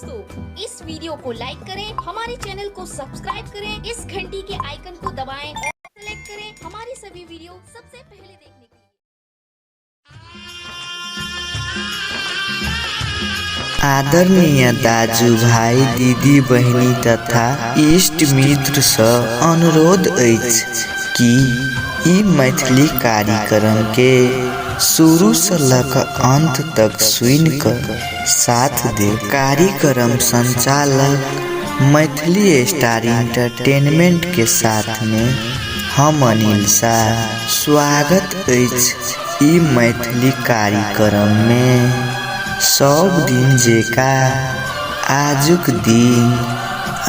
दोस्तों, इस वीडियो को लाइक करें, हमारे चैनल को सब्सक्राइब करें, इस घंटी के आइकन को दबाएं और सेलेक्ट करें हमारी सभी वीडियो सबसे पहले देखने के लिए। आदरणीय दाजुभाइ दिदी बहिनी तथा इष्ट मित्र सँ अनुरोध अछि कि ई मैथिली कार्यक्रम के शुरू सँ लऽ कऽ अंत तक सुनि कऽ साथ देब। कार्यक्रम संचालक मैथिली स्टार इंटरटेनमेंट के साथ में हम अनिल शाह। स्वागत अछि ई मैथिली कार्यक्रम में। सब दिन जेका आजुक दिन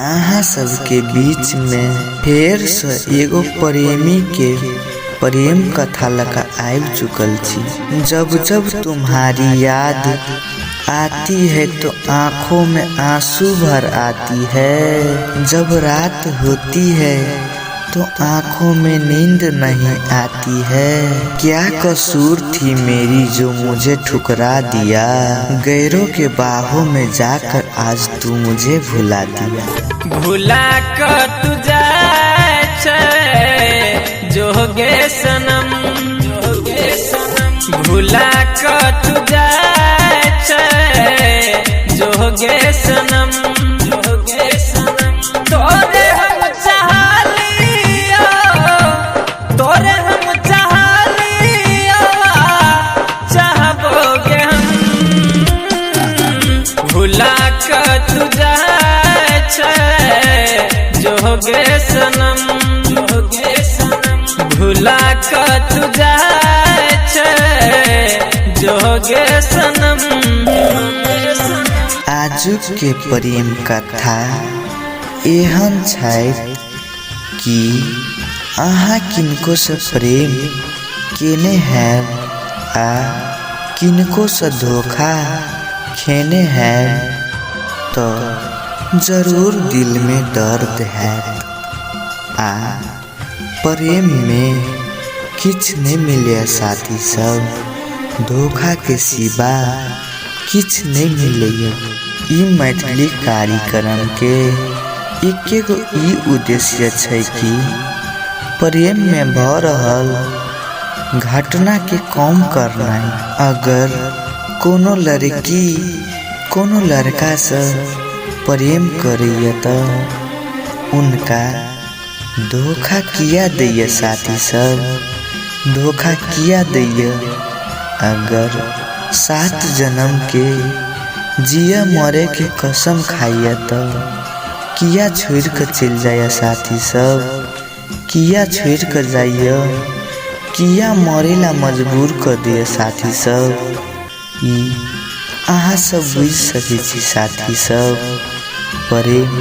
अहाँ सबके बीच में फेर से एगो प्रेमी के प्रेम कथा लऽ कऽ आबि चुकल छी। जब जब तुम्हारी याद आती है तो आँखों में आंसू भर आती है, जब रात होती है तो आँखों में नींद नहीं आती है। क्या कसूर थी मेरी जो मुझे ठुकरा दिया, गैरों के बाहों में जाकर आज तू मुझे भुला दिया। भुला कऽ तू जाय छै जोगे सनम, भुला कऽ तू जाय छै जोगे सनम, तोरे हम चाहलियो, तोरे हम चाहलियो, चाहबोगे हम। भुला कऽ तू जाय छै जोगे सनम, भुला कऽ तू जाय छै जोगे सनम। आजुक के प्रेम कथा एहन छै कि अहाँ किनको से प्रेम केने हैब आ किनको से धोखा खेने हैब तऽ जरूर दिल में दर्द हैत। आ प्रेम में किछु नहि मिलैए साथी सब, धोखा के सिवा किछु नहि मिलैए। ई मैथिली कार्यक्रम के एके गो ई उद्देश्य छै कि प्रेम में भऽ रहल घटना के कम करनाइ। अगर कोनो लड़की कोनो लड़का से प्रेम करैए तऽ उनका धोखा किया दैए साथी सब, धोखा किया दैए। अगर 7 जन्म के जिया मरे के कसम खाइए तऽ किया छोड़ि कऽ चलि जाइए साथी सब, किया छोड़ि कऽ जाइए, किया मरे ला मजबूर कऽ दैए साथी सब। ई अहाँ सब बुझि सकै छी साथी सब, प्रेम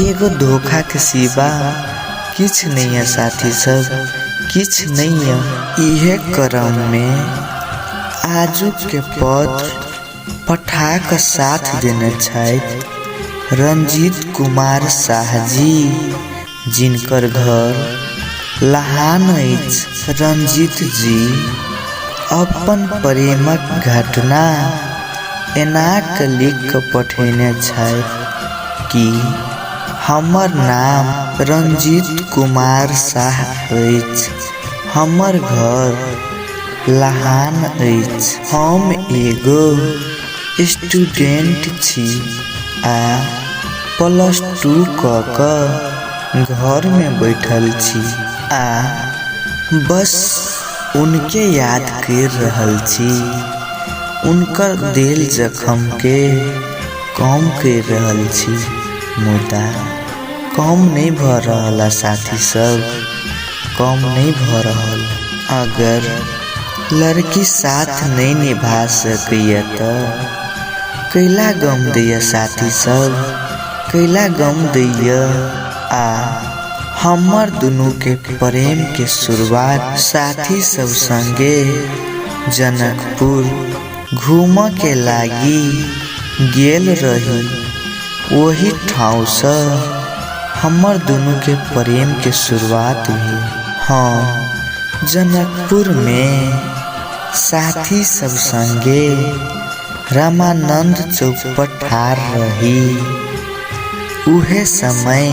एगो धोखा के सिवा किछु नहि यऽ साथी सब, किछु नहि यऽ। इहे क्रम में आजुक के पत्र पठा कऽ साथ देने छथि रंजीत कुमार शाह जी, जिनकर घर लहान अछि। रंजीत जी अपन प्रेमक घटना एना कऽ लिख कऽ पठेने छथि कि हमर नाम रंजीत कुमार शाह अछि, हमर घर लहान अछि, हम एगो स्टूडेंट छी आ +2 कऽ कऽ घर में बैठल छी आ बस उनके याद करि रहल छी, उनकर देल जखम के कम करि रहल छी, मुदा कम नहि भऽ रहल है साथी सब, कम नहि भऽ रहल। अगर लड़की साथ नहि निभा सकैए तऽ कैला गम दैए साथी सब, कैला गम दैए। आ हमर दुनू के प्रेम के शुरुआत साथी सब संगे जनकपुर घूमऽ के लागी गेल रही, ओही ठाँव सँ हमर दुनू के प्रेम के शुरुआत भेल। हाँ, जनकपुर में साथी सब संगे रामानंद चौक पर ठार रही। उहे समय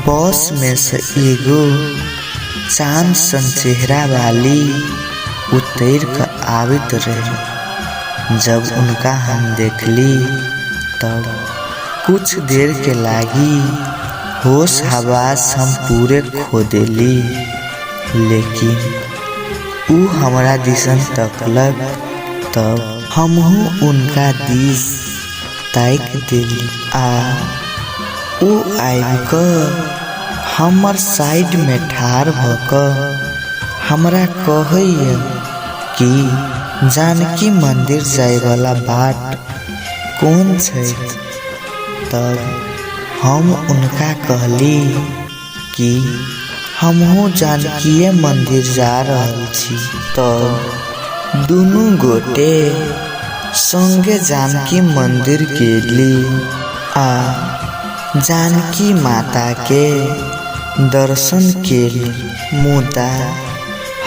बस में से एगो चांद सन चेहरा वाली उतर के आवित रहे। जब उनका हम देखली तब कुछ देर के लागी होश हवास हम पूरे खो देली, लेकिन ऊ हमरा दिसन तकलक तब हमहू उनका दिस ताक देली आ ऊ आबि कऽ हमर साइड में ठार भऽ कऽ हमरा कहैया कि जानकी मंदिर जायवला बाट कोन छै। तब हम उनका कहली कि हमहू जानकीये मंदिर जा रहल छी। तब दुनू गोटे संगे जानकी मंदिर गेली आ जानकी माता के दर्शन केली। मुदा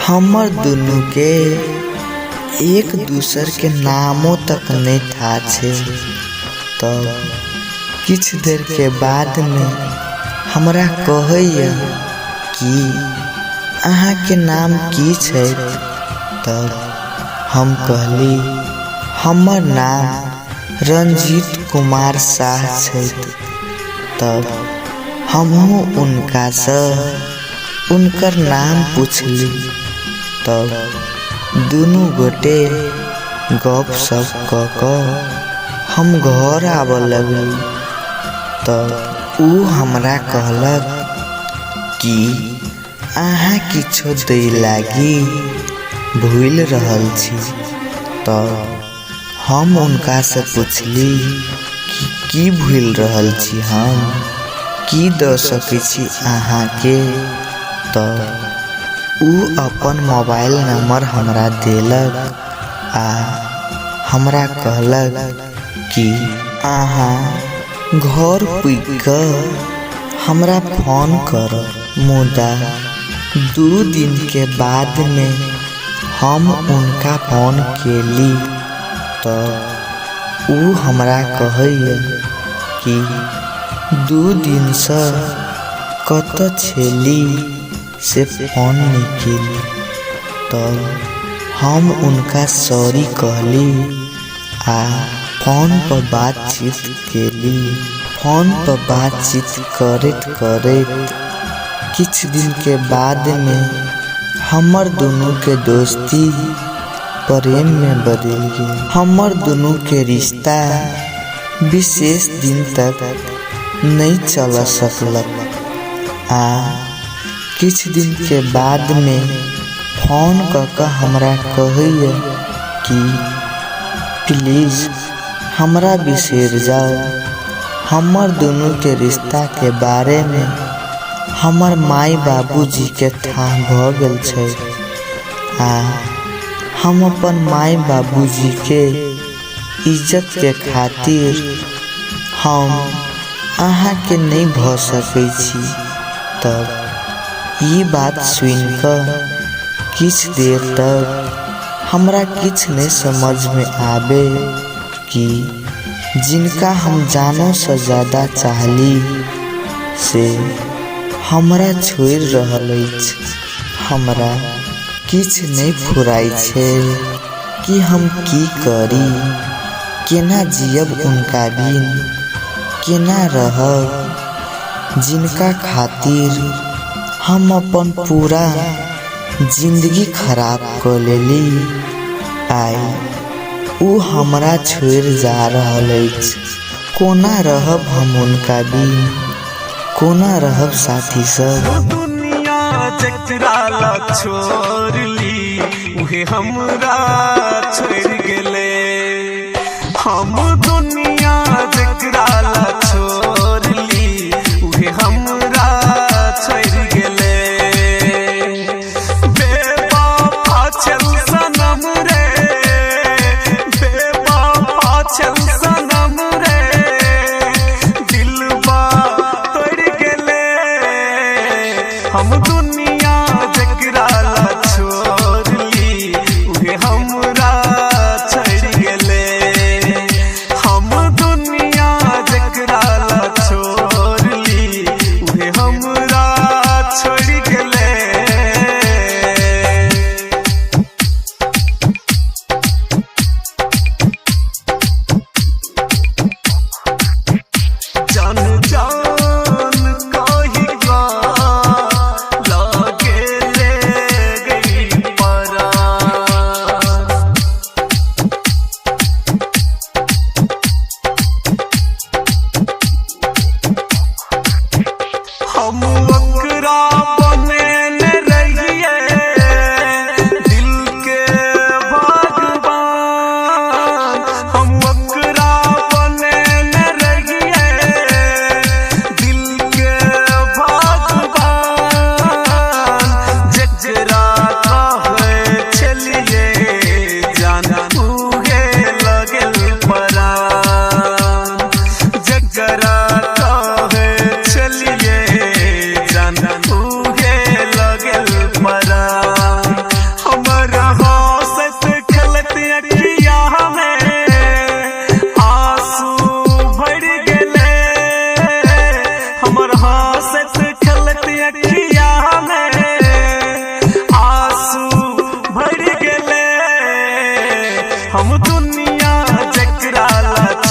हमर दुनू के एक दूसर के नामो तक नहीं था छे। तब किछ देर के बाद में हमरा कहैया कि अहाँ के नाम की छै। तब हम कहली हमर नाम रंजीत कुमार शाह छै। तब हमहू उनका से उनकर नाम पुछली। तब दुनू गोटे गप सप कऽ कऽ हम घर आबऽ लगली। तब ऊ हमरा कहलक कि अहाँ किछो दै लागी भूलि रहल छी। तब हम उनका से पुछली कि की भूलि रहल छी, हम की दऽ सकै छी अहाँके। तब ऊ अपन मोबाइल नंबर हमरा देलक आ हमरा कहलक कि अहाँ घर पुगि कऽ हमरा फोन करब। मुदा 2 दिन के बाद में हम उनका फोन केली तब ऊ हमरा कहैया कि 2 दिनसँ कतऽ छेली से फोन नहीं केली। तब हम उनका सॉरी कहली आ फोन पर बातचीत केली। फोन पर बातचीत करैत करैत किछ दिन के बाद में हमर दुनू के दोस्ती प्रेम में बदलि गेल। हमर दुनू के रिश्ता विशेष दिन तक नहीं चल सकलक आ किछ दिन के बाद में फोन कऽ कऽ हमरा कहैया कि प्लीज हमरा बिसरि जाउ, हमर दुनू के रिश्ता के बारे में हमर माय बाबूजी के थाह भऽ गेल छै आ हम अपन माय बाबूजी के इज्जत के खातिर हम अहाँ के नहीं भऽ सकै छी। तब ई बात सुनि कऽ किछ देर तक हमरा किछ नहीं समझ में आबे कि जिनका हम जानो से ज़्यादा चाहली से हमरा छोड़ि रहल अछि। हमरा किछ नहीं फुराइ छै कि हम की करी, केना जियब उनका बिन, केना रहब। जिनका खातिर हम अपन पूरा जिंदगी खराब कऽ लेली, आइ ऊ हमरा छोड़ि जा रहल अछि। कोना रहब हम उनका बिन, कोना रहब साथी सब। दुनिया जकरा ला छोड़ली उहे हमरा छोड़ गेले। हम दुनिया जकरा ला छोड़ली उहे हमरा छोड़ गेले। बेवफा छल सनम रे, बेवफा छल सनम रे, दिलबा तोड़ गेले। हम दुनिया जकरा ला छोड़ली उहे हमरा छोड़ गेले। जकरा ला।